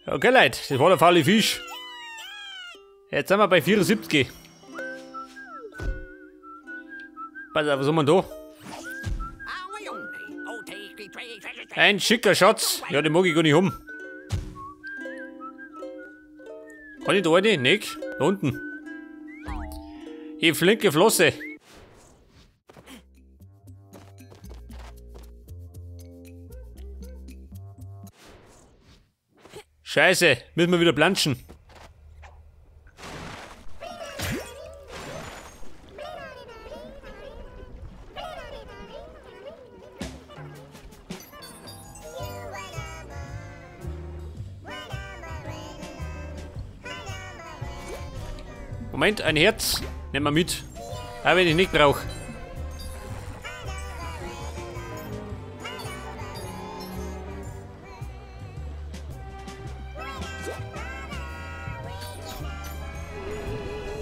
Okay, Leute, das war der faule Fisch. Jetzt sind wir bei 74. Pass auf, was haben wir da? Ein schicker Schatz. Ja, den mag ich gar nicht haben. Kann ich da rein? Nicht. Da unten. Die flinke Flosse. Scheiße, müssen wir wieder planschen. Moment, ein Herz. Nehmen wir mit. Auch wenn ich nicht brauche.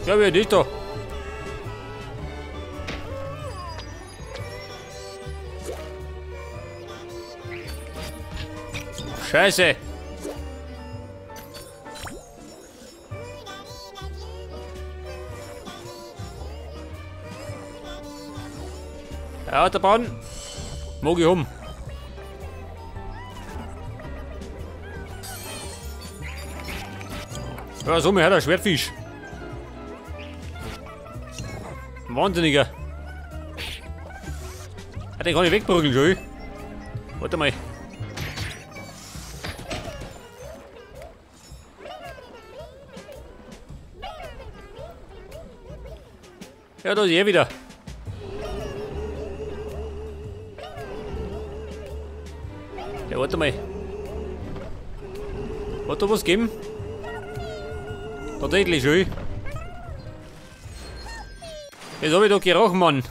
Ja, wer ist da? Scheiße! Autobahn. Mag ich um. Ja, so mir hat der Schwertfisch. Wahnsinniger. Ah, den kann ich wegprügeln, schön. Warte mal. Ja, da ist er wieder. Ja, warte mal. Hat da was gegeben? Tatsächlich schön. Jetzt hab ich doch gerochen, Mann.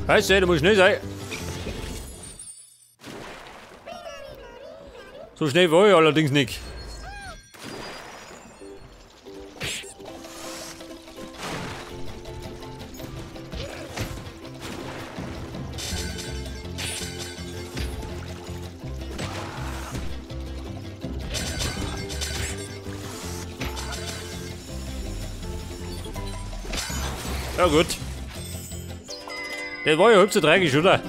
Scheiße, du musst schnell sein. So schnell war ich allerdings nicht. Ja gut. Das war ja halb so tragisch, oder?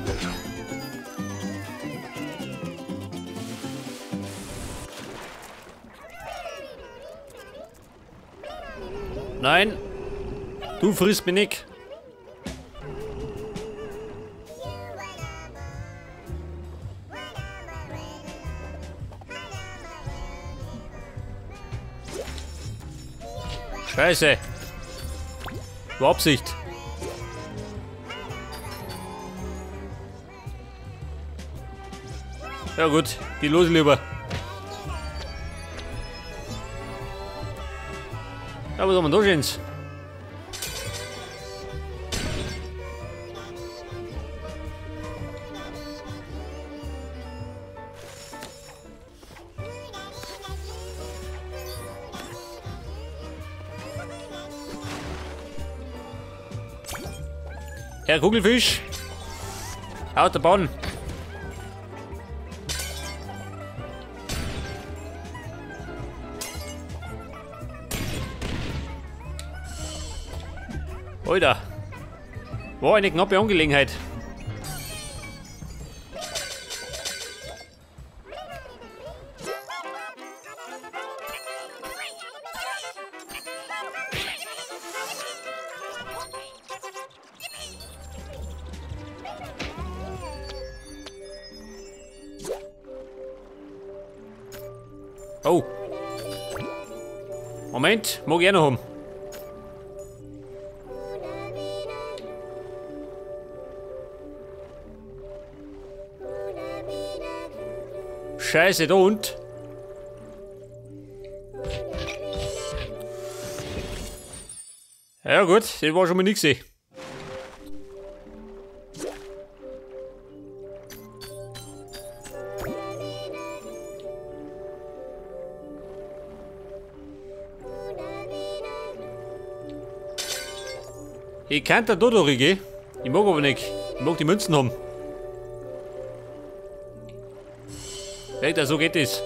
Nein, du frisst mich nicht. Scheiße. War Absicht. Ja gut, geh los lieber. Ja, was haben wir da schönes? Herr Kugelfisch, Autobahn. Alter, war eine knappe Angelegenheit. Oh. Moment, mag ich auch noch haben. Scheiße, da und. Ja gut, das war schon mal nix. Ich kann da durch gehen. Ich mag aber nicht. Ich mag die Münzen haben. Alter, so geht es.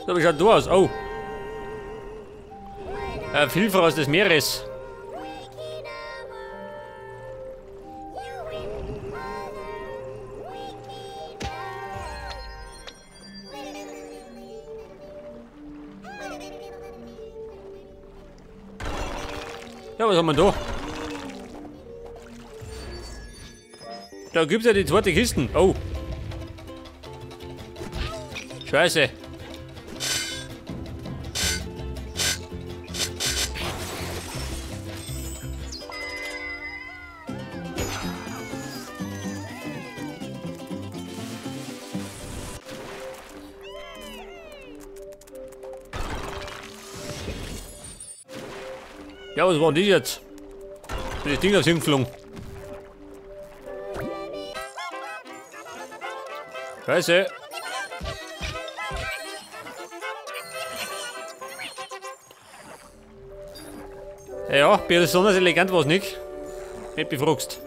So, wie schaut du aus? Oh. Vielfraß des Meeres. Ja, was haben wir da? Da gibt's ja die zweite Kisten. Oh. Scheiße. Ja, was war denn das jetzt? Bin das Ding da hingeflogen? Scheiße. Ja, ja, besonders elegant war's nicht. Nicht befragst.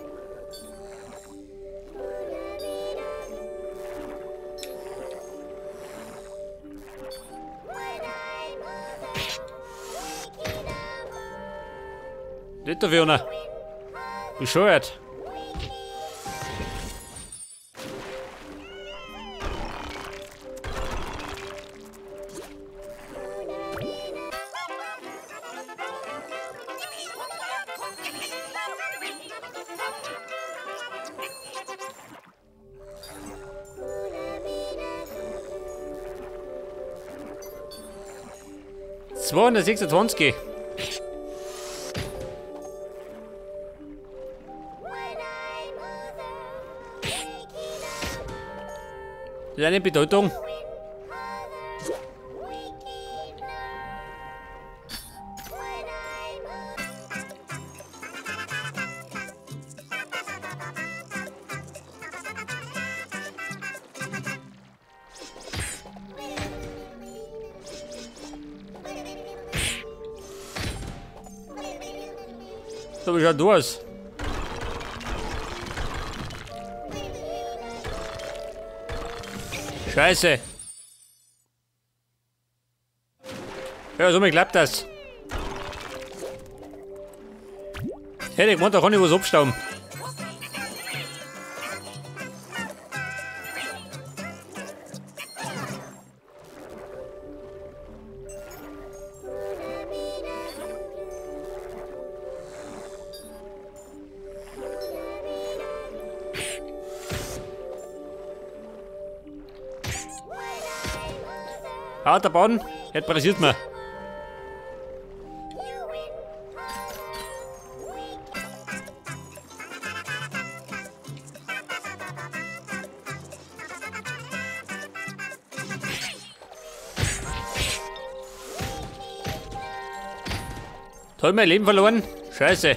Nicht dafür, ne? Bescheuert. $226. Das ist eine Bedeutung. So, wie schaut du aus? Scheiße. Ja, so mir klappt das. Hätte ich gemeint, da kann ich was abstauben. Harter Boden, jetzt pressiert man. Toll, mein Leben verloren. Scheiße.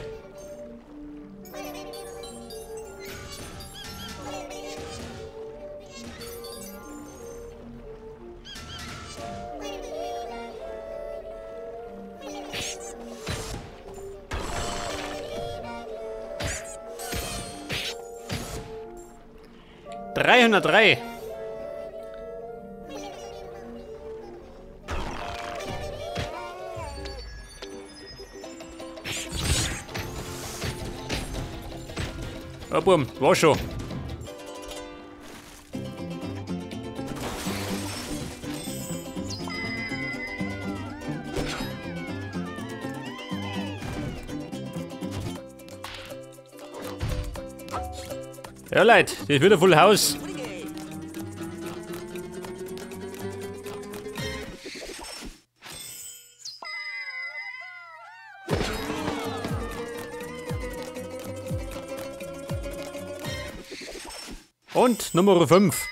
$303. Oh, Bum, war schon. Ja, Leute, das wird ein Full House. Und Nummer 5.